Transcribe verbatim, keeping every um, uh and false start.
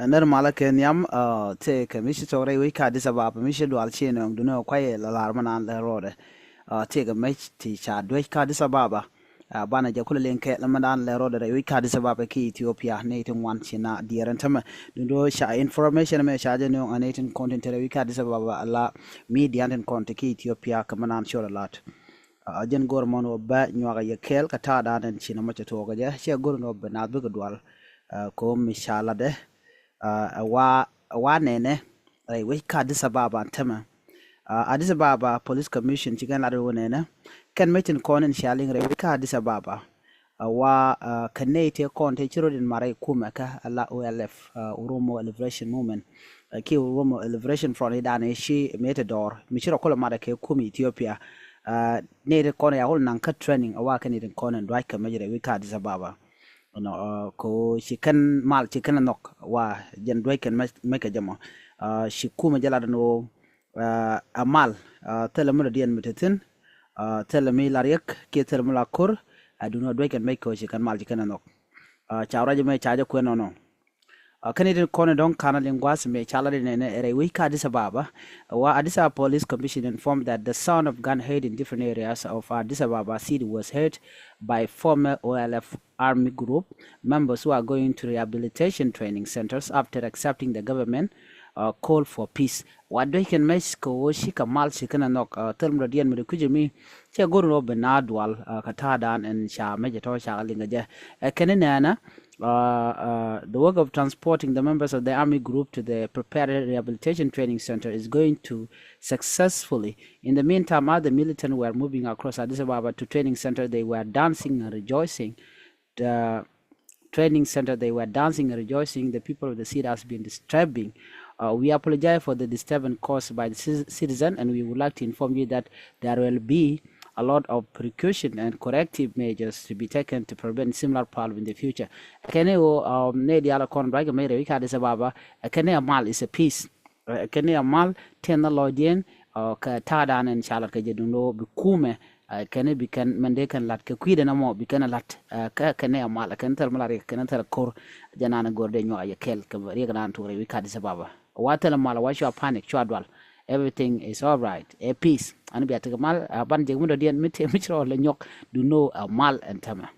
Nɛr malä kɛ nhiam, tëëkɛ mi ci thok rɛy wec kä Addis Ababa, mi ci dual ci nööŋ duŋni ɔ kuayɛ la lar mi naan lɛ rɔɔdɛ. Tëëkɛ mec ti ca duec kä Addis Ababa. Banɛ jɛ kulɛ liŋ kɛ la mi naan lɛ rɔɔdɛ rɛy wec kä Addis Ababa ki Ethiopia, nɛy ti ŋuan ci na diɛɛr ɛn tämɛ. Duŋni ɔ ca information mɛ ca jɛ nööŋ a nɛy tin kɔn tin te rɛy wec kä Addis Ababa, la media tin kɔn te ki Ethiopia kɛ mi naan col lat. Jɛn go̱r mɔn wä bä nyuak a yɛ kɛɛl kɛ ta̱a̱ da̱a̱n ɛn ci na mɔ cɛ tuɔɔk kɛ jɛ, cɛ go̱r ni wä bä naath bikɛ dual. Ko̱o̱m mi ca latdɛ. Ɛ wa, ɛ wa nɛnɛ rɛy wec kä Addis Ababa tämɛ. Addis Ababa Police Commission ci kɛn lat wä nɛnɛ, kɛn mec tin kɔn in cia liŋ rɛy wec kä Addis Ababa. Ɛ wa kɛ nɛy tëë kɔn tëë ci rot in marɛ i̱ kumɛ kä ala O L F, Oromo Liberation Movement, ki Oromo Liberation Front i̱ da̱a̱n i̱ ci mëë te dɔɔr mi ci rɔ kulɛ marɛ kɛ kum Ethiopia. Nɛy tëë kɔn ya wul naŋ kä training, ɛ wa kɛ nɛy tin kɔn in duac kɛ mec rɛy wec kä Addis Ababa. Nɔ, ko ci kɛn mal ci kɛn nhɔk wa jɛn duec kɛn mec kɛ jɛ mɔ. Ci kumɛ jɛ lat ni wä, ɛ mal, thilɛ mi dɔ̱diɛn mi te thi̱n, thilɛ mi la riɛk kiɛ thilɛ mi la ko̱r. Duŋni wä duec kɛn mec kɛ wä ci kɛn mal ci kɛn nhɔk. Ca ruac mɛ ca jɛ kuɛn nɔnɔ. Kɛn itin kɔn in dɔ̱ŋ ka̱n a liŋ gua̱a̱th mɛ ca lat in nɛnɛ rɛy wec kä Addis Ababa. Wa Addis Ababa Police Commission informed that the sound of gun heard in different areas of Addis Ababa city was heard by former O L F army group members who are going to rehabilitation training centers after accepting the government call for peace. Wa duec kɛn mec kɛ wä ci kɛ mal ci kɛn nhɔk, thil mi dɔ̱diɛn mi dee kui̱c mi cɛ go̱r ni wä bi na dual kɛ ta̱a̱ da̱a̱n ɛn ca mec tɔ̱ ca liŋ kɛ jɛ. Ɛ kɛn in nɛnɛ, the work of transporting the members of the army group to the prepared rehabilitation training center is going to successfully. In the meantime, as the militants were moving across Addis Ababa to training center, they were dancing and rejoicing. The training center, they were dancing and rejoicing. The people of the city has been disturbing. Uh, we apologize for the disturbance caused by the ci- citizen, and we would like to inform you that there will be a lot of precaution and corrective measures to be taken to prevent similar problem in the future. Kɛn i̱ ɣöö, um, nɛy diaal kɔn ruac kɛ mec rɛy wec kä Addis Ababa, kɛn i̱ a mal is a peace. Kɛn i̱ a mal tin a lɔcdiɛn kɛ ta̱a̱ da̱a̱n ɛn ca lat kɛ jɛ duŋni wä bi kumɛ. Kɛn i̱ bi kɛn mɛn dee kɛn lat kɛ kui̱dɛ na mɔ bi kɛn a lat. Kɛ kɛn i̱ a mal kɛn thil mi la riɛk kɛn thil a ko̱r. Jɛ naan a go̱r dee nyuak a yɛ kɛl kɛ riɛk naan tuɔk rɛy wec kä Addis Ababa. Wa thil a mal wa cua panic cua dual. Everything is all right. Ɛ peace. An bia tekɛ mal, ban jek mi dɔ̱diɛn mi te mi ci rɔ lɛ nyɔk duŋni wä a mal ɛn tämɛ.